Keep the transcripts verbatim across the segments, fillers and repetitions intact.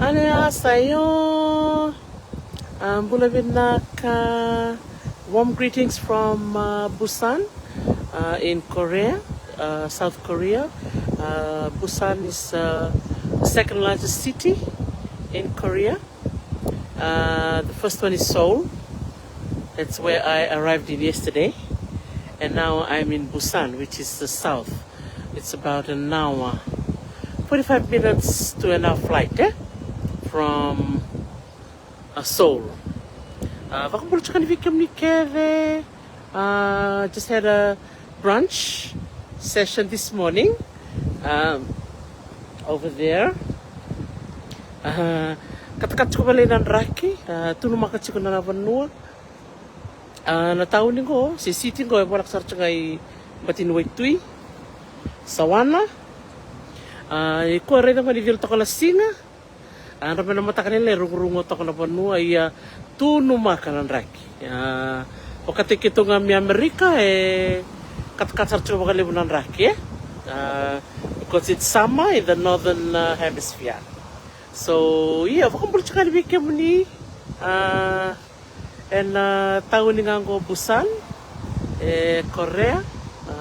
Ane asayo. Um, bula vinaka. Warm greetings from uh, Busan uh, in Korea, uh, South Korea. Uh, Busan is uh, the second largest city in Korea. Uh, the first one is Seoul. That's where I arrived in yesterday. And now I'm in Busan, which is the south. It's about an hour, forty-five minutes to an hour flight eh? From uh, Seoul. Uh, vakabula tiko yani vei kemuni kece. Uh, just had a brunch session this morning um, over there. Uh, katakata tiko vale na draki, uh, tunumaka tiko na vanua. Uh, na tauni qo, se city qo, e volaka sara tiko ga i Batini Waitui, Sawana. Uh, i kua raica qo ni cila toka na siga. A, dra me na mataka lailai rugurugu toka na vanua ia tunumaka na draki. A, vakataki keitou ga mai Amerika e katakata sara tiko vakalevu na draki e. A, because it's summer in the northern uh, hemisphere. So ia vakabula tiko yani vei kemuni. A, ena tauni ga qo Busan e Korea. A,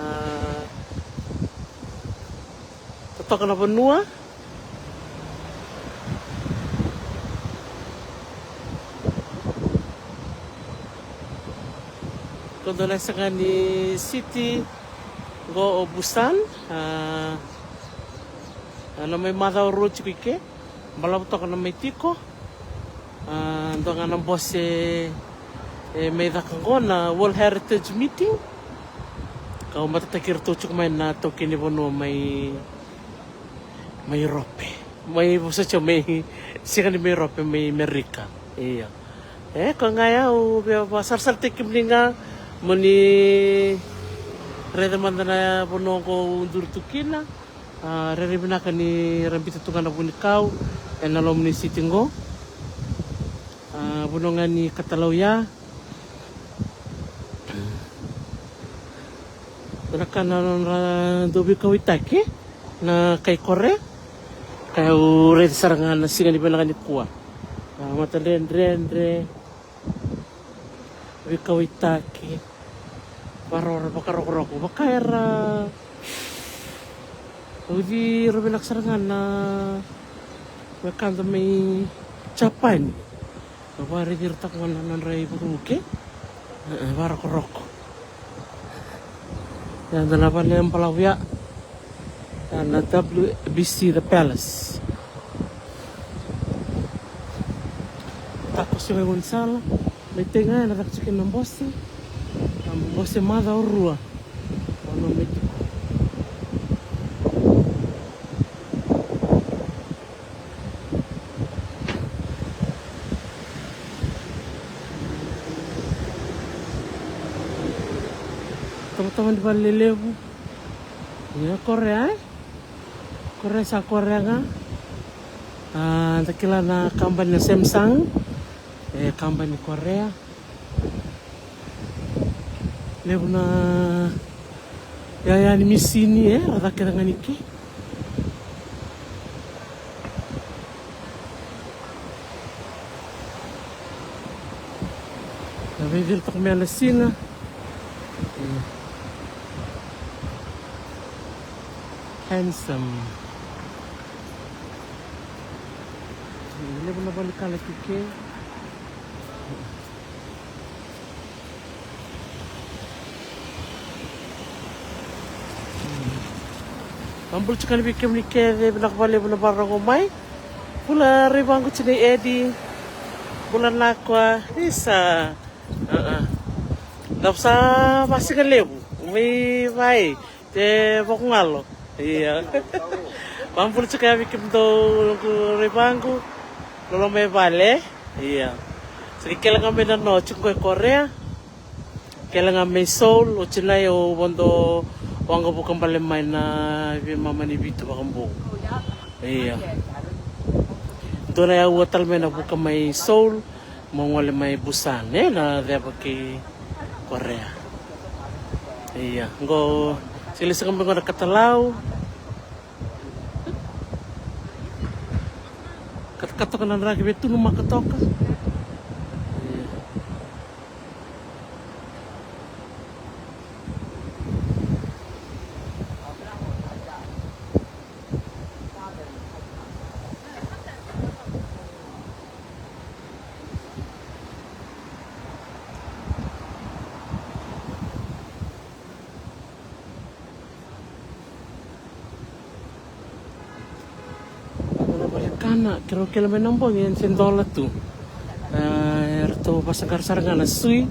totoka na vanua. Ko dua na sega ni city qo o Busan. A, na mai macawa rua tiko i ke. Balavu toka na mai tiko. A, dua ga na bose e mai caka qo na World Heritage Meeting. Kau matataki iratou tiko mai na taukei ni vanua mai mai Europe. Mai vosa tiko mai sega ni mai Europe mai Amerika. Ia e ko ga yau via vasarasarataki kemuni ga mo ni raica mada na vanua qo u duri tu kina. A, rairai vinaka ni ra bita tu ga na vunikau ena loma ni siti qo. A, vanua ga ni Katalau ya. Dua na ka na nodra dau veikauaitaki na kai Korea. Ka yau raica sara ga na siga ni vinaka nikua. A, matadredredre. Veikauaitaki. Varoro vakarokoroko vaka era uci ira vinaka sara ga na wekada mai Japani. Au vakaraici ira toka ga na nodra ivukevuke. E, e, vakarokoroko. Ia dua na vale balavu ya. Ia na W B C The Palace. Tako sega i gaunisala. Mai tei ga ena caka tiko kina na bose. Na bose macawa rua. Au na mai tiko. Tamatama ni vale lelevu. Ia Korea e? Korea sa Korea ga. A, da kila na kabani na Samsung. E kabani Korea. Levu na yaya ni misini e ra cakira ga ni ke. Na veicili toka mai na siga. Handsome. Levu na vale kala kike. Mabula tiko yani vei kemuni kece, vinaka vakalevu na vakarogo mai. Bula Raivaquti nei Edi. Bula Nakua, isa. Dau sa vasiga levu mai vai te vakagalo. Ia. Mabula tiko yani vei kemudou noqu Raivaqu. Lolo mai vale. Ia. Sa ni kele ga mai na no tiko e Korea. Kele ga mai Seoul, o tinai o vodo waqavuka bale mai na veimama ni vitu vakabou. Ia. Dua na yaua tale mai na vuka mai Seoul, mo gole mai Busan, e na ceva kei Korea. Ia, qo sili sega mai qo na katalau. Kata Ka toka na draki vei tu numaka toka. Kana kerau kele mai na bogi e se dola tu. Eratou vasaqara sara ga na sui.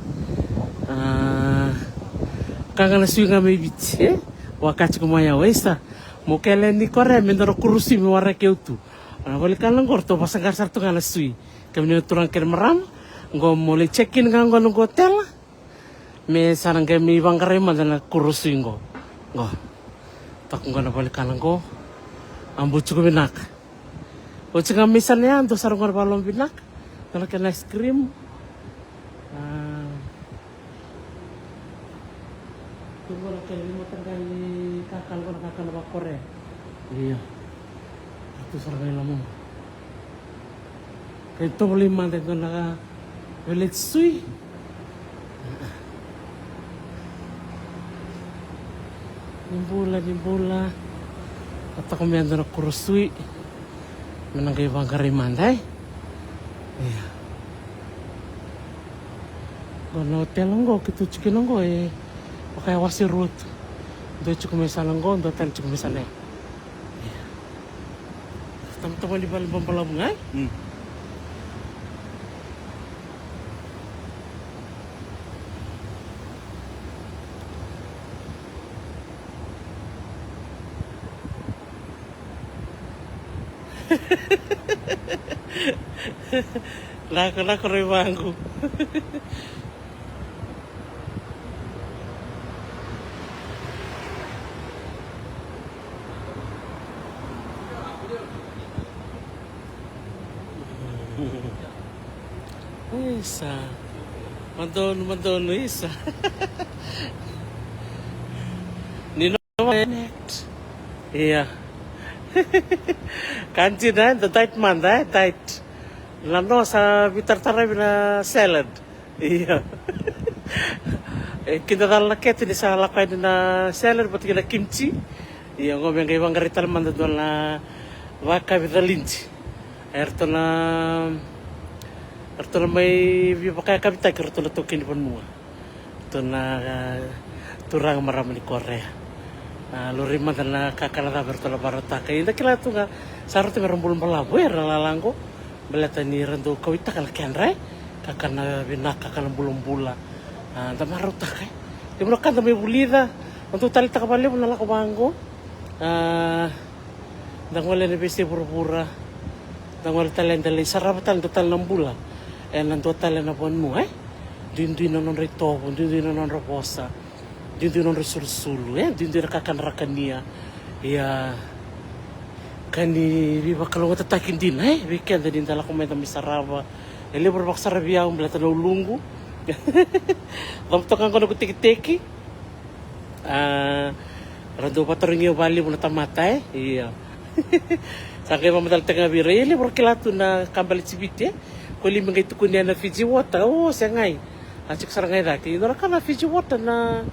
Ka ga na sui ga mai Viti e. Vaka tiko mai au e sa mo kele ni korea me dua na kuro sui me waraki au tu. Na vale kana qo ratou vasaqara sara tu ga na sui. Kemuni na turaga kei na marama qo mo lai check in ga qo na qo tela. Me sa na qai mai vaqarai mada na kuro sui qo. Qo. Toka qo na vale kana qo. A butuku vinaka. Oti ga mai sana ya dua sara qo na valomu vinaka. Dua na kena ice cream. A. Tu qo na kena veimataqali kakana qo na kakana vakorea. Io. Tu sara ga i loma. Kei tovolei mada e dua na veleti sui. Ni bula, ni bula. Ka toka mai e dua na kuro sui. Me na qai vaqarai mada e. Ia. Qo na otela qo keitou tiko kina qo e vaka e wase rua tu. Dua tiko mai sala qo, dua tale tiko mai sala ya. Ia. Tamata vale ni vale babalavu ga e? Mm. Lako, lako rai vaqu. Isa. Madonu, madonu, isa. Ni no net. Ia. Kantina, da diet mada, e, diet. Na no sa vitarataravi na salad. Ia. E kidacala na kete ni sa lako yani na salad vata kei na kimchi. Ia, qo me qai vaqarai tale mada dua na vakayakavi caliji. Eratou na, eratou na mai veivakayakavitaki eratou na taukei ni vanua. Eratou na, a, turaga marama ni Korea. A, laurai mada na kakana cava eratou na vakarautaka. Eda kila tu ga sa ratou me ra bula balavu era lala qo. Baleta ni ra dau kauaitaka na kedra, e, kakana vinaka, kakana bulabula. A, da marautaka, e. Levu na ka da mai vulica, da dau taleitaka vakalevu na lako vaqo. A, da gole ena veiyasai vuravura. Da gole tale da lai sarava tale dua tale na bula ena dua tale na vanua, e. Duidui na nodra itovo, duidui na nodra vosa. Duidui na nodra sulusulu, e, duidui na kakana ra kania. Ia, ka ni veivakalougatataki dina, e, vei keda ni da lako mai da mai sarava. E levu ra vakasaravi au baleta na uluqu. Cava toka qo noqu tekiteki. A, ra dau vakatarogi au vakalevu na tamata, e. Ia. Sa qai vakamatalataka ga vei ira, e levu ra kila tu na ka baleti Viti, e. Ko li me qai tukuni ena Fiji Water, o, segai. A tiko sara ga i cake. Io, na ka na Fiji Water na,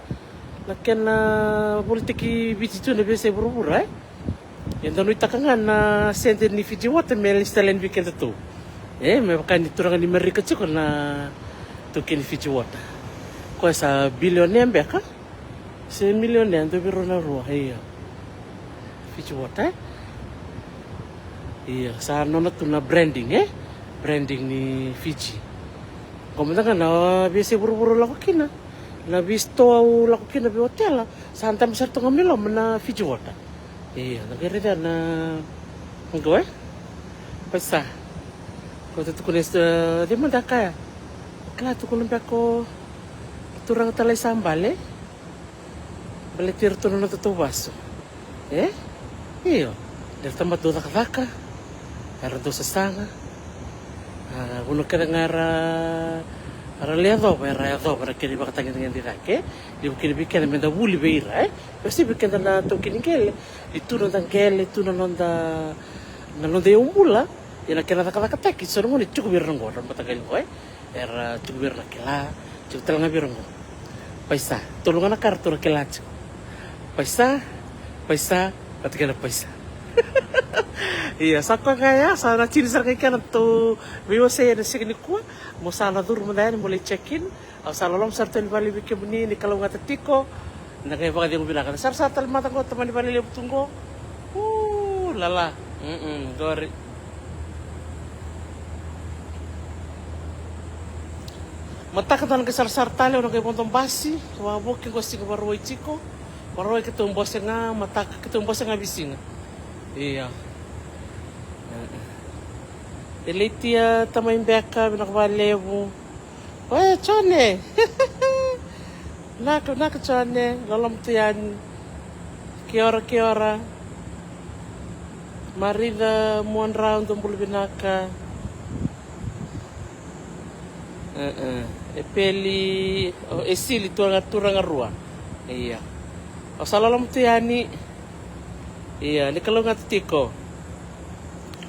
na kena volitaki Viti tu na veiyasai vuravura, e. Eda nuitaka ga na sede ni Fiji Water me lesu tale yani vei kedatou. E, me vaka ni turaga ni Merika tiko na taukei ni Fiji Water. Koya sa bilionea beka. Se milionea, dua vei rau na rua, io. Fiji Water, e? Io, sa nona tu na branding, e? Branding ni Fiji. Qo mada ga na veiyasai vuravura au lako kina. Na veisitoa au lako kina, veiotela. Sa dabe sara tu ga mai loma na Fiji Water. Io, na qai raica na qo, e? Pasa. Ko ta tukuna e, cei mada kaya? Kila tukuna beka o turaga talai sa bale. Baleti iratou na noda tauvasu. E? Io. Era tamata dau cakacaka. Era dau sasaga. A, vanua kece ga era, era lai yacova, era yacova na kena ivakatagedegede i cake. Levu kina vei keda meda vuli vei ira, e? Vei keda na taukei ni qele. E tu na noda qele, e tu na noda, na noda iyaubula. Ia na kena cakacakataki, so na gauna e tiko vei ira na qo, ra mataqali qo, e? Era tiko vei ira na kila, tiko tale ga vei ira qo. Paisa, tolu ga na ka ratou ra kila tiko. Paisa, paisa, vata kei na paisa. Ia, sa koya ga ya, sa na tini sara ga i kena tou veiwasei ena siga nikua. Mo sa na curu mada yani mo lai check in. Au sa loloma sara tu yani vale vei kemuni, ni kalougata tiko. Na qai vakacegu vinaka. Na sarasara tale mada qo, tamani vale levu tu qo. U, lala. Mm-mm, qori. Mataka da na qai sarasara tale, au na qai vodo basi. Vavoki qo siga Vakarauwai tiko. Vakarauwai keitou bose ga, mataka keitou bose ga veisiga. Ia. E Leitia, tamai Beka, vinaka vakalevu. Oe, Jone. Vinaka, vinaka, Jone. Loloma tu yani. Kia ora, kia ora. Marica Muadrau, dou bula vinaka. E, e. E Peli, o, e Sili, turaga, turaga rua. Ia. Au sa loloma tu yani. Ia, ni kalougata tiko.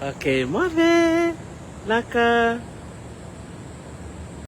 Okay, moce. Vinaka.